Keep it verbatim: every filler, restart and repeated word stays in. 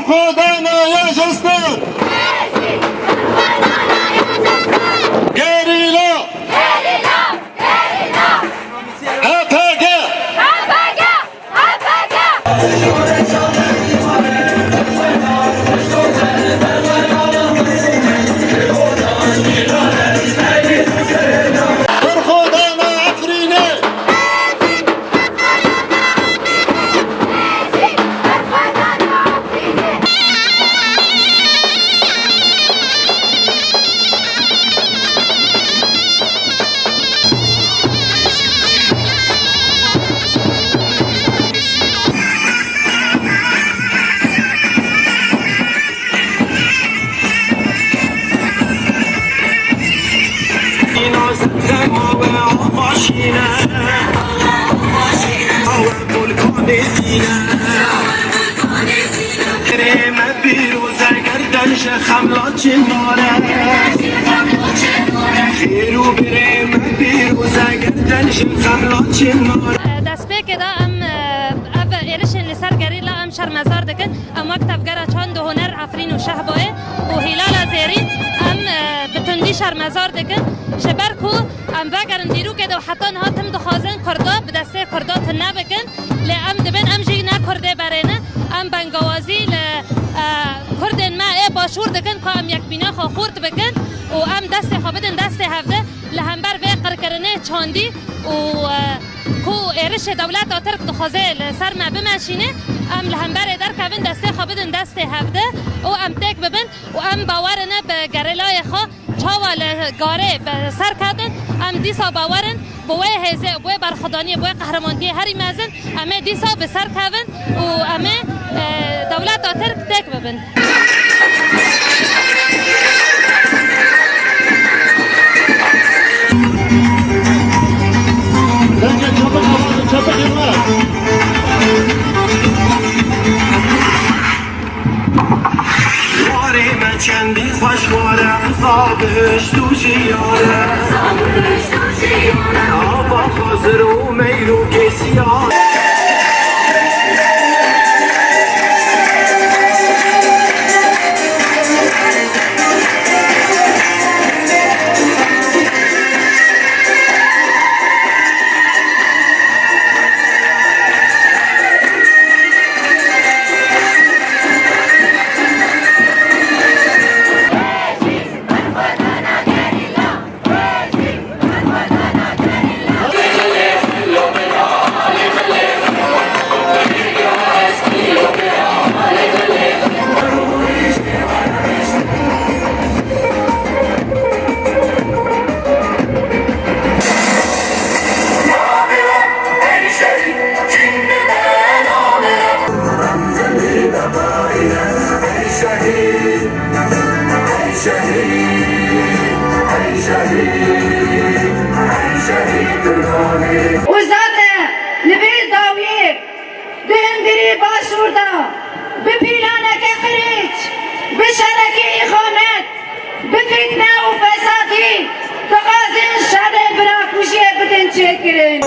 Xwedana ya Cester! Gerîla! HPG! Berxwedana Efrînê! Destpêkê de em, e, ev êrişên li ser gerîla em şermezar dikin. Em wek Tevgera Çand û Huner Efrîn û Şehbayê û Hîlala Zêrîn em, e, bi tundî şermezar dikin. Ji ber ku em vegerin dîrokê de û heta niha tim dixwazin Kurda bi destê Kurda tune bikin. Lê em dibin em jî ne Kurdê berê ne. Em bengawazî li, e, Kurdên me ê başûr dikin ka em yekbîna xwe xurt bikin û em destê xwe bidin destê hevde li hember vê qirkirinê çandî û, e, ku êrişê dewleta Tirk dixwaze li ser me bimeşîne, em li hemberê derkevin, destê xwe bidin destê hevde û em têk bibin û em bawerine bi gerîlayê xwe çawa li garê bi ser ketin, em dîsa bawerin bi wê hêzê, bi wê berxwedaniyê, bi wê qehremaniyê herî mezin, em ê dîsa bi ser kevin û em ê, e, dewleta Tirk têk bibin. Dengê çepik hewazin, çepikê me. Warê me çendî xweş war e, Rza bihişt û jiyar e. Ava xwe zir û meyl û kêsiyar. Û zaten li vê dawiyê di hundirî başûr de bi pîlaneke qirêç, bi şerekî îxanet, bi fitne û fesadî dixwazin şerê birakujiyê bidin çêkirin.